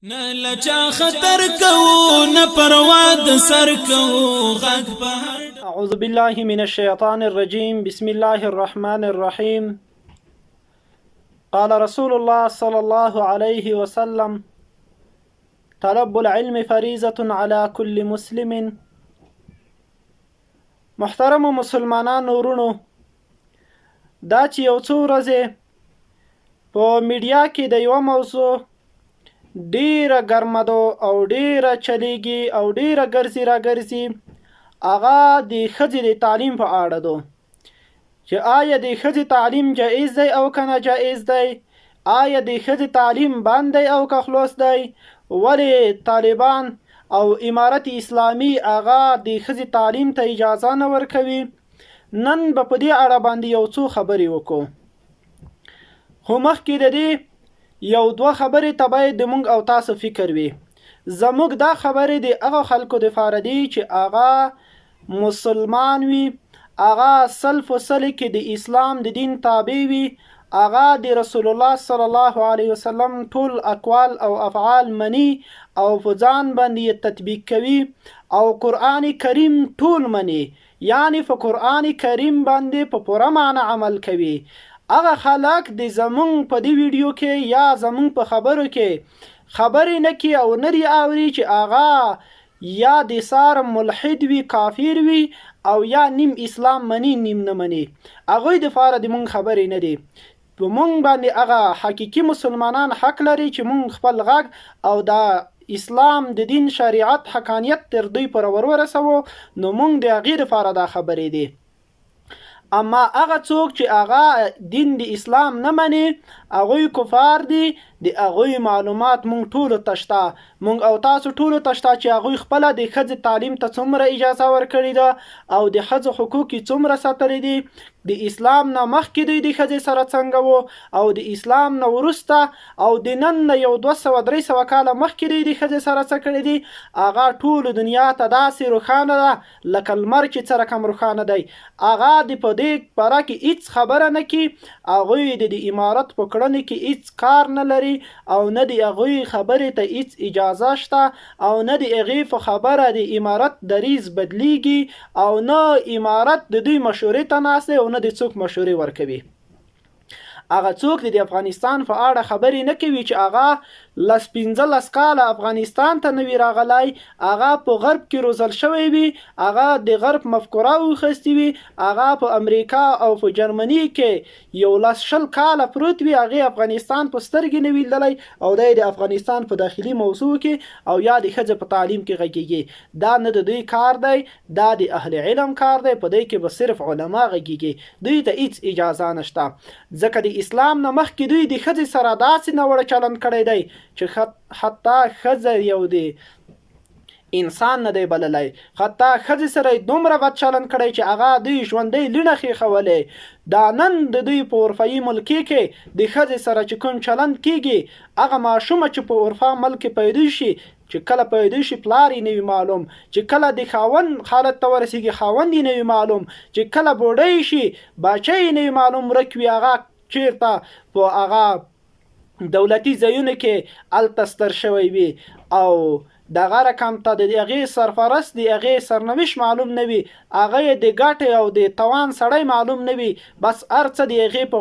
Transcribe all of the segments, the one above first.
نه له چا خطر کوو نه پروا د سر کوو غږ په هر اعوذ بالله من الشیطان الرجیم بسم الله الرحمن الرحیم قال رسول الله صلى الله عليه وسلم طلب العلم فریضة على كل مسلم محترم مسلمانانو ورونو دا چې یو څو ورځې په میډیا کې د یوه موضوع ډیره ګرمه ده او ډیره چلیږي او ډیره ګرځي راګرځي، هغه د ښځې د تعلیم په اړه ده چې آیا د ښځې تعلیم جایز دی او که ناجایز دی، آیا د ښځې تعلیم بند دی او که خلاص دی، ولې طالبان او امارت اسلامي هغه د ښځې تعلیم ته اجازه نه ورکوي. نن به په دې اړه باندې یو څو خبرې وکړو، خو مخکې د دې یو دوه خبرې ته باید د مونږ او تاسو فکر وي. زموږ دا خبرې د هغو خلکو دپاره دي چې هغه مسلمان وي، هغه سل په سلې کې د اسلام د دین تابع وي، هغه د رسول الله صلی الله علیه وسلم ټول اقوال او افعال مني او په ځان باندې یې تطبیق کوي او قرآن کریم ټول مني، یعنی په قرآن کریم باندې په پوره معنی عمل کوي. هغه خلک د زمونږ په دې ویډیو کې یا زمونږ په خبرو کې خبرې نه کوي او نه دي اوري چې هغه یا د سار ملحد وي، کافر وي، او یا نیم اسلام مني نیم نه مني. هغوی دپاره د مونږ خبرې نه دي. په مونږ باندې هغه حقیقي مسلمانان حق لري چې مونږ خپل غږ او د اسلام د دین شریعت حقانیت تر دوی پر ور ورسوو، نو مونږ د هغې دپاره دا خبرې دي. اما هغه څوک چې هغه دین د اسلام نه مني، هغوی کفار دي، د هغوی معلومات مونږ ټولو ته شته، مونږ او تاسو ټولو ته شته چې هغوی خپله د ښځې تعلیم ته څومره اجازه ورکړې ده او د ښځو حقوق یې څومره ساتلي دي. د اسلام نه مخکې دوی د ښځې سره څنګه وو او د اسلام نه وروسته او د نن نه یو 200 300 کاله مخکې دوی د ښځې سره څه کړي دي، هغه ټولو دنیا ته داسې روښانه ده لکه لمر چې څه رقم روښانه دی. هغه د په دې باره کې هیڅ خبره نه کي، هغوی د د امارت په کړنې کې هیڅ کار نه لري او نه د هغوی خبرې ته هیڅ اجازه شته او نه د هغې په خبره د امارت دریځ بدلیږي او نه امارت د دوی مشورې ته ناست دی او نه د څوک مشورې ورکوي. هغه څوک د افغانستان په اړه خبرې نه کوي چې هغه لس 15 کاله افغانستان ته نه وي راغلی، هغه په غرب کې روزل شوی وي، هغه د غرب مفکوره اوخستې وي، هغه په امریکا او په جرمني کې یو لس 20 کاله پروت وي، هغې افغانستان په سترګې نه وي لیدلی او دی د افغانستان په داخلي موضوع کې او یا د ښځې په تعلیم کې غږیږي. دا نه د دوی کار دی، دا د اهل علم کار دی. په دې کې به صرف علما غږیږي، دوی ته هیڅ اجازه نشته، ځکه د اسلام نه مخکې دوی د ښځې سره داسې ناوړه چلند کړی دی چې حتی ښځه یو دی انسان نه دی بللی، حتی ښځې سره یې دومره بد چلند کړی چې هغه دوی ژوندۍ لیڼه خېښولې. دا نن د دوی په اورفایي ملکې کې د ښځې سره چې کوم چلند کیږي، هغه ماشومه چې په اورفا ملک کې پیدا شي، چې کله پیدا شي پلار یې نه وي معلوم، چې کله د خاوند حالت ته ورسیږي خاوند یې نه وي معلوم، چې کله بوډۍ شي بچی یې نه وي معلوم، ورک وي هغه چیرته په هغه دولتي ځایونو کې هلته ستر شوی وي او دغه رقم ته د هغې سرپرست د هغې سرنوشت معلوم نه وي، هغه یې د ګټې او د توان سړی معلوم نه وي، بس هر څه د هغې په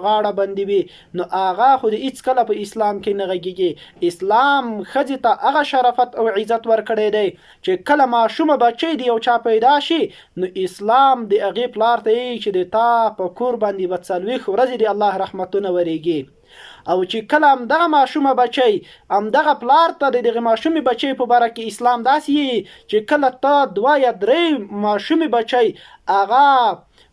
غاړه باندې وي، نو هغه خو د هیڅ کله په اسلام کې نه غږیږي. اسلام ښځې ته هغه شرافت او عزت ورکړی دی چې کله ماشومه بچی د یو چا پیدا شي، نو اسلام د هغې پلار ته یې چې د تا په کور باندې به 40 ورځې د الله رحمتونه وریږي. او چې کله همدغه ماشومه بچی همدغه پلار ته د دغه ماشومې بچی په باره کې اسلام داسې یي چې کله ته 2 یا 3 ماشومې بچی هغه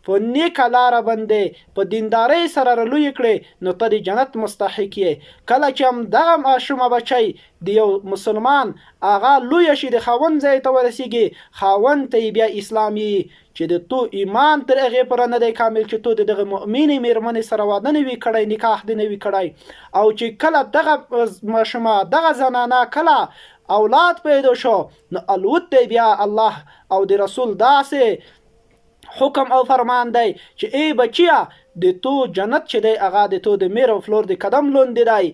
په نیکه لاره باندې په دیندارۍ سره رلوی کړې، نو ته د جنت مستحق یې. کله چې همدغه ماشومه بچی د یو مسلمان هغه لویه شي، د خاوند ځای ته ورسیږي، خاوند ته یې بیا اسلام یي چې د تو ایمان تر هغې پوره نه دی کامل چې تو د دغه مؤمنې میرمنې سره واده نه وي کړی، نکاح دې نه وي کړی. او چې کله دغه ماشومه دغه زنانه کله اولاد پیدا شو، نو الوت دی بیا الله او د رسول داسې حکم او فرمان دی چې ای بچیه، د تو جنت چې دی هغه د تو د میر او فلور د قدم لوندې دی.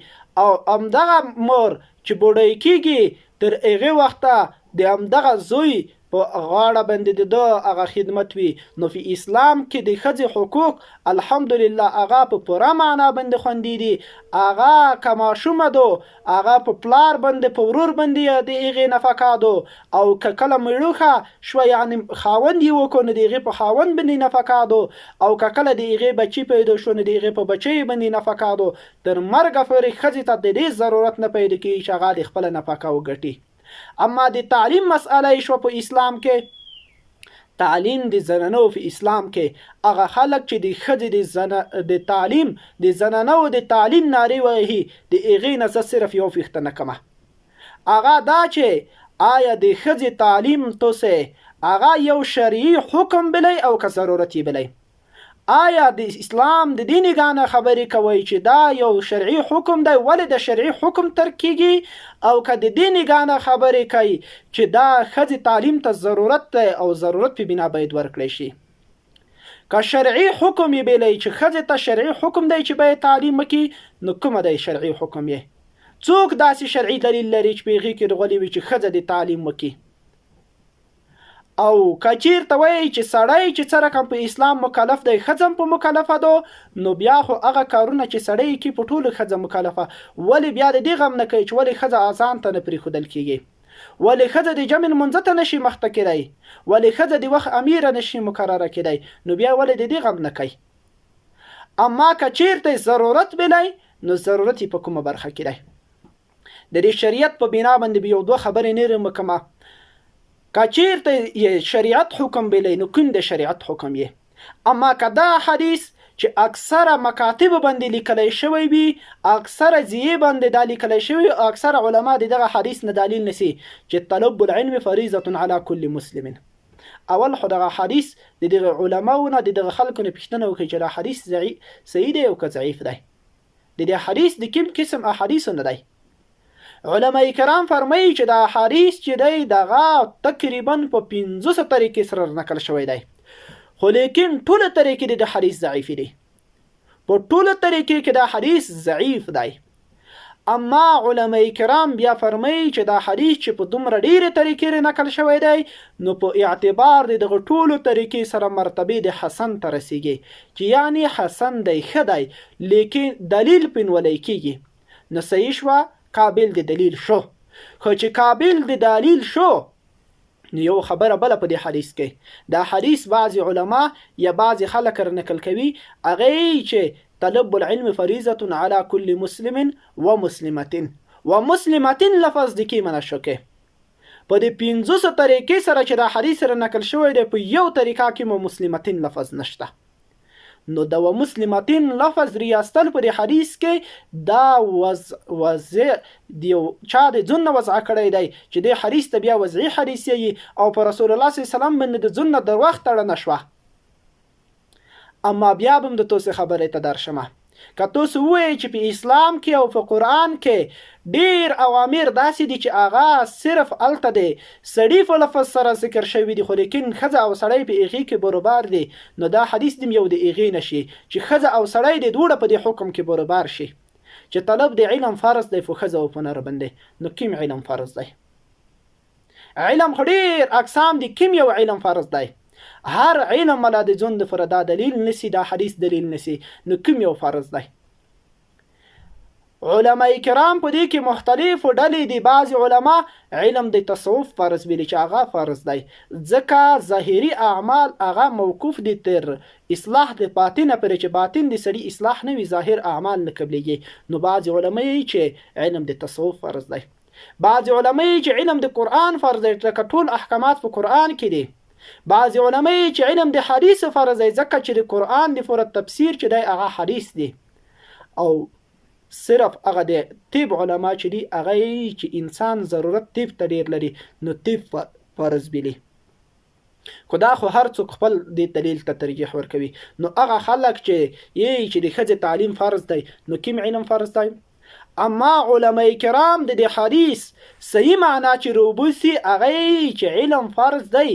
او همدغه مور چې بوډۍ کیږي تر هغې وخته د همدغه زوی په غاړه باندې د ده هغه خدمت وي. نو په اسلام کې د ښځې حقوق الحمدلله هغه په پوره معنا باندې خوندي دي. هغه که ماشومه دو هغه په پلار باندې په ورور باندې د هغې نفقه دو، او که کله میړوښه شوه یعنی خاوند یې وکړو نو د هغې په خاوند باندې نفقه دو، او که کله د هغې بچي پیدا شو نو د هغې په بچي باندې نفقه دو. تر مرګه پورې ښځې ته د دې ضرورت نه پیدا کیږي چې هغه د خپله نفقه وګټي. اما د تعلیم مسئله یې شوه په اسلام کې، تعلیم د زنانو په اسلام کې هغه خلک چې د ښځې د تعلیم د زنانو د تعلیم نارې وهي د هغې نه زه صرف یو پوښتنه کوم، هغه دا چې آیا د ښځې تعلیم تاسې هغه یو شرعي حکم بلی او که ضرورت یې بلی؟ آیا د اسلام د دې نګاه نه خبرې کوئ چې دا یو شرعي حکم دی، ولې د شرعي حکم ترک کیږي، او که د دې نګاه نه خبرې کوئ چې دا ښځې تعلیم ته ضرورت دی او ضرورت په بنا باید ورکړی شي؟ که شرعي حکم یې بیلی چې ښځې ته شرعي حکم دی چې باید تعلیم وکړي، نو کومه دی شرعي حکم یې؟ څوک داسې شرعي دلیل لري چې په هغې کې رغلي وي چې ښځه دې تعلیم وکړي؟ او که چیرته وایي چې سړی چې څه رقم په اسلام مکلف دی ښځه هم په مکلفه ده، نو بیا خو هغه کارونه چې سړی یې کوي په ټولو ښځه مکلفه، ولې بیا د دې غم نه کوي چې ولې ښځه اذان ته نه پرېښودل کیږي، ولې ښځه د جمع لمونځه ته نشي مخته کېدای، ولې ښځه د وخت امیره نشي مقرره کېدای، نو بیا ولې د دې غم نه کوي؟ اما که چیرته ضرورت بلی نو ضرورت یې په کومه برخه کې دی؟ د دې شریعت په بنا باندې به یو دوه خبرې نورې وکړم. که چیرته یې شریعت حکم بلی نو کوم د شریعت حکم یې؟ اما که دا حدیث چې اکثره مکاتب باندې لیکلی شوی وي، اکثره ځایې باندې دا لیکلی شوی، او اکثره علما د دغه حدیث نه دلیل نیسي چې طلب العلم فریضة علی کل مسلم. اول خو دغه حدیث د دغه علماو نه د دغه خلکو نه پوښتنه وکړي چې دا حدیث صحیح دی او که ضعیف دی، د دې حدیث د کوم قسم احادیثو نه دی. علماء کرام فرمایي چې دا حدیث چې دی دغه تقریبا په 500 طریقې سره نقل شوی دی، خو لیکن ټوله طریقې د حدیث ضعیفې دي، په ټوله طریقې کې دا حدیث ضعیف دی. اما علماء کرام بیا فرمایي چې دا حدیث چې په دومره ډېرې طریقې نقل شوی دی نو په اعتبار د دغه ټولو طریقې سره مرتبې د حسن ته رسیږي، چې یعنی حسن دی، ښه دی، لیکن دلیل پنولی کیږي. نو صحیح شوه، قابل د دلیل شو. خو چې قابل د دلیل شو نو یو خبره بله په دې حدیث کې، دا حدیث بعضې علما یا بعضې خلک را نقل کوي، هغه یې چې طلب العلم فریضة علی کل مسلم و مسلمة، و مسلمة لفظ د کې منع شو کې په دې 500 طریقې سره چې دا حدیث را نقل شوی دی په یو طریقه کې مو مسلمة لفظ نشته. نو د و مسلمة لفظ ریاستل په دې حدیث کې دا وضع د یو چا د ځون نه وضع کړی دی چې دې حدیث ته بیا وضعي حدیث یي، او په رسول الله صلی الله علیه وسلم باندې د ځون نه درواغ تړنه شوه. اما بیا به هم د توسې خبرې ته درشمه، که تاسو ووایئ چې په اسلام کې او په قرآن کې ډیر اوامر داسې دي چې هغه صرف هلته د سړي په لفظ سره ذکر شوي دي، خو لیکن ښځه او سړی په هغې کې برابر دي، نو دا حدیث دې یو د هغې نه شي چې ښځه او سړی دې دواړه په دې حکم کې برابر شي چې طلب د علم فرض دی په ښځه او په نر باندې. نو کوم علم فرض دی؟ علم خو ډیر اقسام دي، کوم یو علم فرض دی؟ هر علم ملا د ځون د فره دا دلیل نسی، دا حدیث دلیل نسی، نو کوم یو فرض دی؟ علماء کرام په دې کې مختلف ډلې دي. بعضې علما علم د تصوف فرض بولي چې هغه فرض دی، ځکه ظاهري اعمال هغه موقوف دي تر اصلاح د باطنه پورې، چې باطن د سړي اصلاح نه وي ظاهر اعمال نه قبلېږي. نو بعضې علما یې چې علم د تصوف فرض دی، بعضې علما یې چې علم د قرآن فرض دی، ځکه ټول احکامات په قرآن کې دي. بعضې علما یې چې علم د حدیث فرض دی، ځکه چې د قرآن د پوره تفسیر چې دی هغه حدیث دی. او صرف هغه د طب علما چې دي هغه یې چې انسان ضرورت طب ته ډېر لري نو طب فرض بولي. خو دا خو هر څوک خپل دې دلیل ته ترجیح ورکوي. نو هغه خلک چې یې چې د ښځې تعلیم فرض دی نو کوم علم فرض دی؟ اما علماء کرام د دې حدیث صحیح معنا چې روبوسي هغه یې چې علم فرض دی،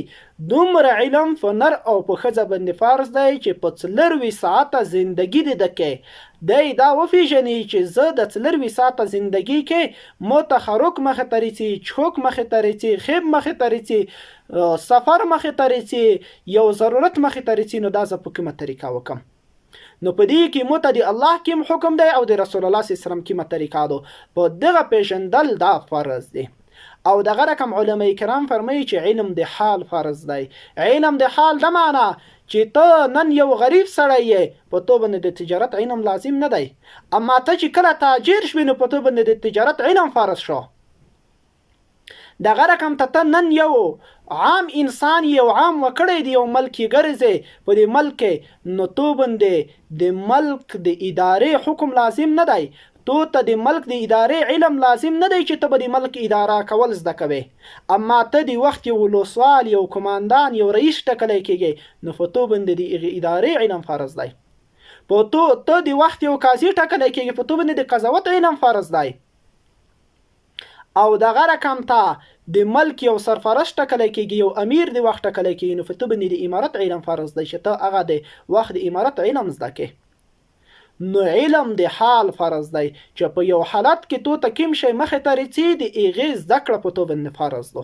دومره علم په نر او په ښځه باندې فرض دی چې په 24 ساعته زندگی دې ده کې دی دا وپیژني چې زه د څلروي ساعته زندګي کې مو ته خروک مخې ته رڅي، چښوک مخې ته رڅي، خیب مخې ته رڅي، سفر مخې ته رڅي، یو ضرورت مخې ته رڅي، نو دا زه په کومه طریقه وکم؟ نو په دې کې مو ته د الله کیم حکم دی او د رسول الله صلی الله علیه وسلم کیمه طریقه ده، په دغه پیژندل دا فرض دی. او دغه رقم علماء کرام فرمایي چې علم د حال فرض دی. علم د حال د معنا چې ته نن یو غریب سړی یې، په تو باندې د تجارت علم لازم نه دی، اما ته چې کله تاجر شوې نو په تو باندې د تجارت علم فرض شو. دغه رقم ته ته نن یو عام انسان یې، یو عام وکړی دی، یو ملک یې ګرځې په دې ملک کې، نو تو باندې د ملک د ادارې حکم لازم نه دی، تو ته د ملک د ادارې علم لازم نه دی چې ته به د ملک اداره کول زده کوې، اما ته د وخت یو ولسوال، یو کوماندان، یو رئیس ټکلی کېږې، نو په تو باندې د هغې ادارې علم فرض دی. په تو ته د وخت یو قاضي ټاکلی کېږي، په تو باندې د قضاوت علم فرض دی. او دغه رقم ته د ملک یو سرفرست ټاکلی کېږي، یو امیر د وخت ټاکلی کېږي، نو په ته باندې د امارت علم فرض دی چې ته هغه د وخت د امارت علم زده کې. نو علم د حال فرض دی چې په یو حالت کې تو ته کوم شی مخې ته رڅي د هغې زده کړه په تو باندې فرض ده.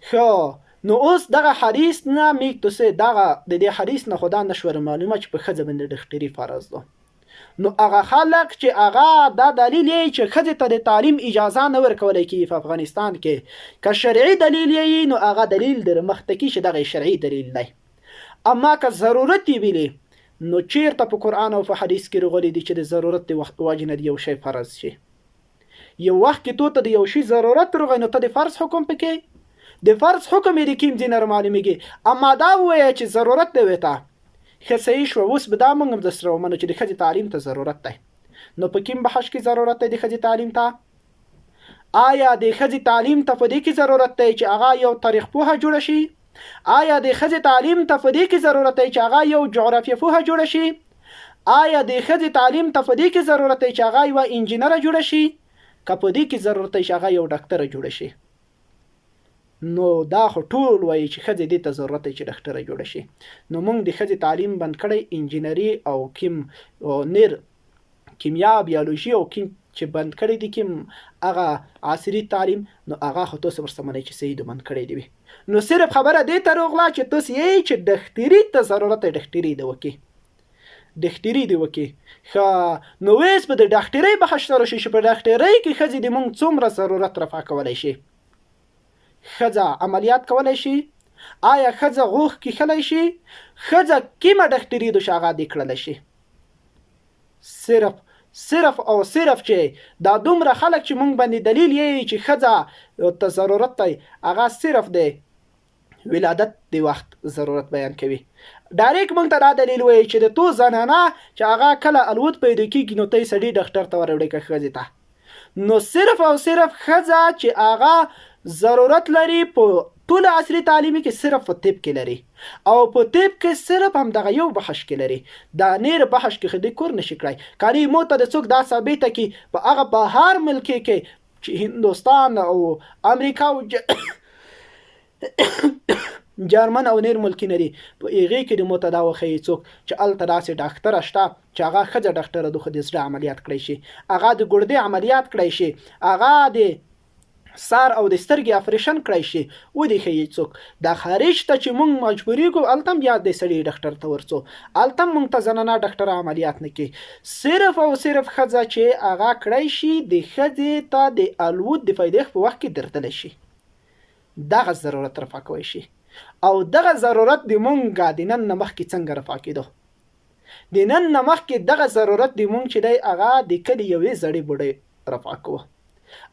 ښه، نو اوس دغه حدیث نه میک تو سه دغه د دې حدیث نه خدا نشوره معلومه چې په ښځه باندې ډاکټري فرض ده. نو هغه خلک چې هغه دا دلیل یې چې ښځې ته د تعلیم اجازه نه ورکول کېږي په افغانستان کې، که شرعي دلیل یې، نو هغه دلیل در مخته کی چې دغه شرعي دلیل دی. اما که ضرورت یې ویلي، نو چیرته په قرآن او په حدیث کې راغلي دي چې د ضرورت د وخت وجې نه د یو شی فرض شي؟ یو وخت کې تو ته د یو شي ضرورت راغی، نو ته د فرض حکم پکې، د فرض حکم یې د کوم ځای نه معلومیږي؟ اما دا ووایه چې ضرورت دی ویته، ښه صحیح شوه. اوس به دا موږ هم درسره ومنو چې د ښځې تعلیم ته ضرورت دی، نو په کوم بحث کې ضرورت دی د ښځې تعلیم ته؟ آیا د ښځې تعلیم ته په دې کې ضرورت دی چې هغه یو تاریخ پوهه جوړه شي؟ آیا د ښځې تعلیم ته په دې کې ضرورت دی چې هغه یو جغرافیه پوهه جوړه شي؟ آیا د ښځې تعلیم ته په دې کې ضرورت دی چې هغه یوه انجینره جوړه شي؟ که په دې کې ضرورت دی چې هغه یو ډاکټره جوړه شي؟ نو دا خو ټول وایي چې ښځې دې ته ضرورت دی چې ډاکټره جوړه شي. نو موږ د ښځې تعلیم بند کړی، انجینري او کیم او نیر کیمیا، بیولوژي او کیم چې بند کړی دي، کیم هغه عصري تعلیم، نو هغه خو تاسو ورسره منئ چې صحیح بند کړی دی وي. نو صرف خبره دې ته روغله چې تاسو یې چې ډاکټري ته ضرورت دی، ډاکټري دی وکړي، ډاکټري دی وکړي. ښه، نو ویس به د ډاکټرۍ بحث سره شي چې په ډاکټرۍ کې ښځې د موږ څومره ضرورت رفع کولی شي؟ ښځه عملیات کولی شي؟ آیا ښځه غوښ کیښلی شي؟ ښځه کیمه ډاکټري د شاغه دې کړلی شي؟ صرف او صرف چې دا دومره خلک چې مونږ باندې دلیل یې چې ښځه ته ضرورت دی، هغه صرف دی ولادت د وخت ضرورت بیان کوي. ډایرک مونږ ته دا دلیل وایي چې د تو زنانه چې هغه کله الوت پیدا کیږي، نو ته یې سړي ډاکټر ته وروړې که ښځې ته. نو صرف او صرف ښځه چې هغه ضرورت لري په ټول عصري تعلیمي کې صرف په طب کې لري، او په طب کې صرف هم دغه یو بحث کې لري، دا نیر بحث کې خدي کور نشي کړای. کانی مو ته د څوک دا ثابته کی په هغه په هر ملک کې چې هندوستان او امریکا او جرمن او نیر ملکي نه دي، په هغې کې د مو ته دا وښیي څوک چې هلته داسې ډاکټره شته چې هغه ښځه ډاکټره ده، خو د زړه عملیات کړی شي، هغه د ګردې عملیات کړی شي، هغه د سر او د سترګې اپریشن کړی شي، ودې ښیي څوک؟ دا خارج ته چې مونږ مجبوریږو، هلته هم بیا د سړي ډاکټر ته ورڅو، هلته هم مونږ ته زنانه ډاکټره عملیات نه کوي. صرف او صرف ښځه چې هغه کړی شي، د ښځې ته د الوت د پیدایښت په وخت کې دردلی شي، دغه ضرورت رفع کوی شي. او دغه ضرورت د مونږه د نن نه مخکې څنګه رفع کېدو؟ د نن نه مخکې دغه ضرورت د مونږ چې دی هغه د کلي یوې زړې بوډۍ رفع کوو.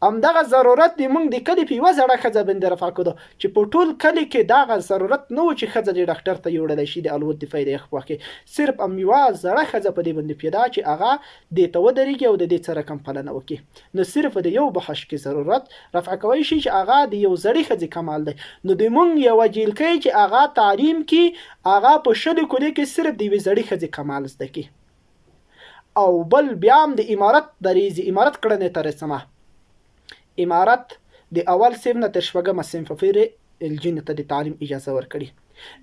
همدغه ضرورت د مونږ د کلي په یوه زړه ښځه باندې رفع کېدو چې په ټول کلي کې دغه ضرورت نه و چې ښځه دې ډاکټر ته یوړلی شي د الوت د پیدایښت په وخت کې. صرف هم یوه زړه ښځه په دې باندې پیدا چې هغه دې ته ودرېږي او د دې څه رقم پلنه وکړي. نو صرف د یو بحث کې ضرورت رفع کوی شي چې هغه د یو زړې ښځې کمال دی. نو د مونږ یوه جیلکۍ چې هغه تعلیم کی، هغه په شلو کلي کې صرف د یوې زړې ښځې کمال زده کی. او بل بیا هم د امارت دریځي امارت کړنې ته رسمه. امارت د اول صنف نه تر شپږمه صنفه پورې الجینو ته د تعلیم اجازه ورکړي.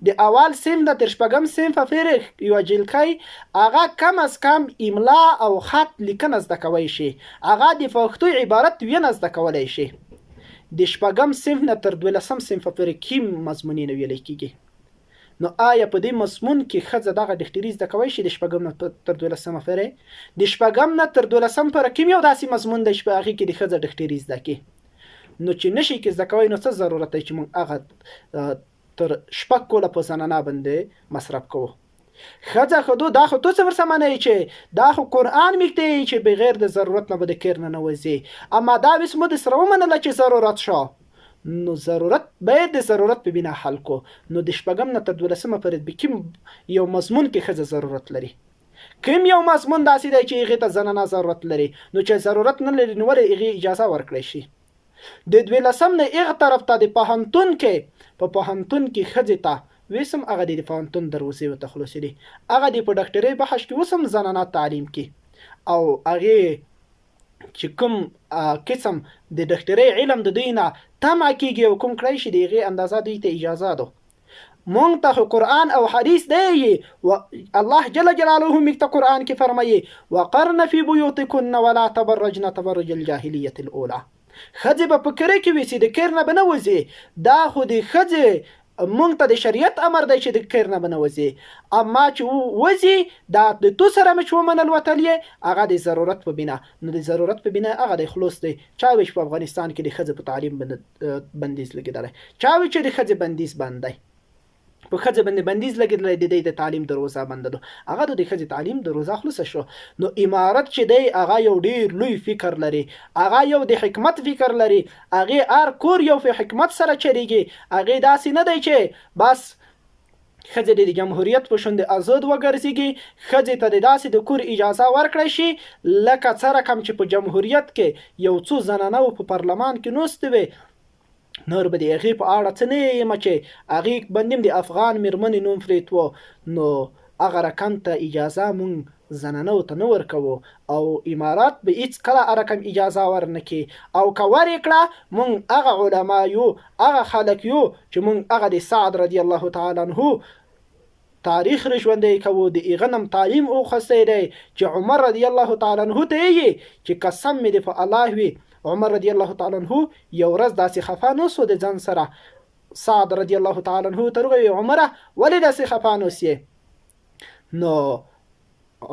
د اول صنف نه تر شپږم صنفه پورې یوه جلکۍ هغه کم از کم املا او خط لیکنه زده کوی شي، هغه د پښتو عبارت ویېنه زده کولی شي. د شپږم صنف نه تر دولسم صنفه پورې کیم مضمونونه ویلی کیږي. نو آیا په دې مضمون کې ښځه دغه ډکټري زده کوی شي د شپږم نه تر دولسمه پورې؟ د شپږم نه تر دولسم پورې کوم یو داسې مضمون دی چې په هغې کې د ښځه ډکټري زده کړي؟ نو چې نشي کې زده کوی نو څه ضرورت دی چې موږ هغه تر شپږ کوله په زنانا باندې مصرف کوو؟ ښځه خو دا خو ته څه ورسره منئ چې دا خو قرآن میږ ته چې بغیر د ضرورت نه به د کیر نه نه وځي، اما دا وس مو د سره ومنله چې ضرورت شو، نو ضرورت باید د ضرورت په بنا حل کو. نو د شپږم نه تر دولسمه پورې به کوم یو مضمون کې ښځه ضرورت لري؟ کوم یو مضمون داسې دی چې هغې ته زنانه ضرورت لري؟ نو چې ضرورت نه لري نو ولې هغې اجازه ورکړی شي؟ د دویلسم نه هغه طرف ته د پوهنتون کې، په پوهنتون کې ښځې ته ویسم هغه د پوهنتون دروازې ورته خلاصې دي، هغه د په ډاکټرۍ بحث کې اوس هم زنانه تعلیم کې او هغې چې کوم قسم د ډاکټرۍ علم د دوی نه تمه کیږي او کوم کړای شي د هغې اندازه دوی ته اجازه ده. مونږ ته خو قرآن او حدیث دی و الله جل جلاله موږ ته قرآن کې فرمایي وقرن فی بیوتکن ولا تبرجن تبرج الجاهلیة الاولی. ښځې به په کره کې وي چې د کر نه به نه وځي. دا خو د ښځې مونږ ته د شریعت امر دی چې د کر نه به نه وځي، اما چې وځي دا د تو سره مې چې ومنل وتل یې هغه د ضرورت په بنا، نو د ضرورت په بنا هغه دی خلاص دی. چا وی چې په افغانستان کې د ښځې په تعلیم باندې بندیز لګېدلی؟ چا وی چې د ښځې بندیز بند دی؟ په ښځې باندې بندیز لګېدلی، د دی د تعلیم دروازه بنده ده، هغه د ښځې تعلیم دروازه خلاصه شو. نو امارت چې دی هغه یو ډیر لوی فکر لري، هغه یو د حکمت فکر لري، هغې هر کور یو په حکمت سره چلیږي. هغې داسې نه دی چې بس ښځې دې د جمهوریت په شوندې ازاد وګرځېږي، ښځې ته دې داسې د کور اجازه ورکړی شي لکه څه رقم چې په جمهوریت کې یو څو زنانه په پارلمان کې نوستې وې. نور به د هغې په اړه څه نه یم چې هغې باندې د افغان میرمنې نوم پرېت و، نو هغه رقم ته اجازه مونږ زنانو ته نه ورکوو او امارات به هیڅ کله هغه رقم اجازه ورنکړي، او که ورې کړه مونږ هغه علما یو، هغه خلک یو چې مونږ هغه د سعد رضی الله تعالی عنه تاریخ ژوندی کوو، د هغه نم تعلیم اوخستی دی چې عمر رضی الله تعالی عنه ته یې چې قسم مې دې په الله وي، عمر رضی الله تعالی عنه یو ورځ داسې خفه نه سو د ځان سره، سعد رضی الله تعالی عنه ته وروغوي عمره ولې داسې خفه نه سې؟ نو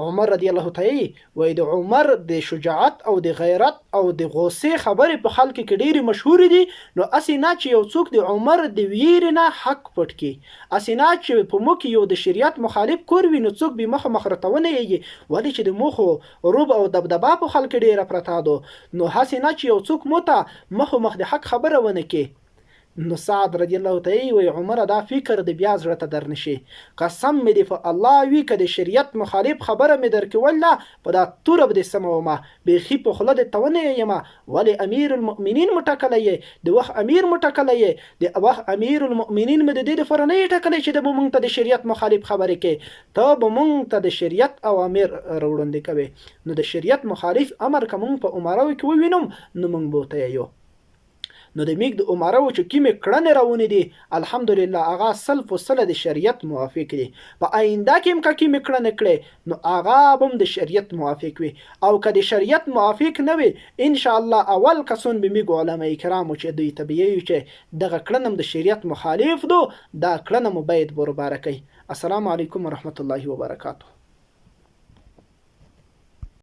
عمر رضی الله تعالی وای د عمر د شجاعت او د غیرت او د غوسې خبرې په خلکو کې ډېرې مشهورې دي، نو هسې نه چې یو څوک د عمر د ویرې نه حق پټ کړي، هسې نه چې په موږ کې یو د شریعت مخالف کور وي نو څوک بې مخه مخ راته ونه یږي، ولې چې د موخو روب او دبدبه په خلکو ډېره پرته ده، نو هسې نه چې یو څوک مو ته مخ مخ د حق خبره ونه کړي. نو سعد رضی الله تعالی وی عمره دا فکر د بیا زړه ته درنشي، قسم مې دې په الله وي که د شریعت مخالف خبره مې درکې وله په دا توره به دې سمه ومه، بیخي په خوله دې ته ونه یمه، ولې امیر المؤمنین مو ټاکلی یې، د وخت امیر مو ټاکلی یې، د وخت امیر المؤمنین مې د دې دپاره نه یې ټاکلی چې د به مونږ ته د شریعت مخالف خبرې کې، ته به مونږ ته د شریعت اوامر راوړاندې کوې، نو د شریعت مخالف امر که مونږ په امراو کې ووینم نو مونږ به ورته یو. نو د میږ د امراو چې کومې کړنې راونې دي الحمدلله هغه سل په سله د شریعت موافق دي، په آینده کې هم که کومې کړنې کړې نو هغه به هم د شریعت موافق وي، او که د شریعت موافق نه وي انشاءالله اول کسون به میږ علماء کرامو چې دوی ته به یو چې دغه کړنه هم د شریعت مخالف دو، دا کړنه مو باید برباره کوي. السلام علیکم ورحمت الله وبرکاته.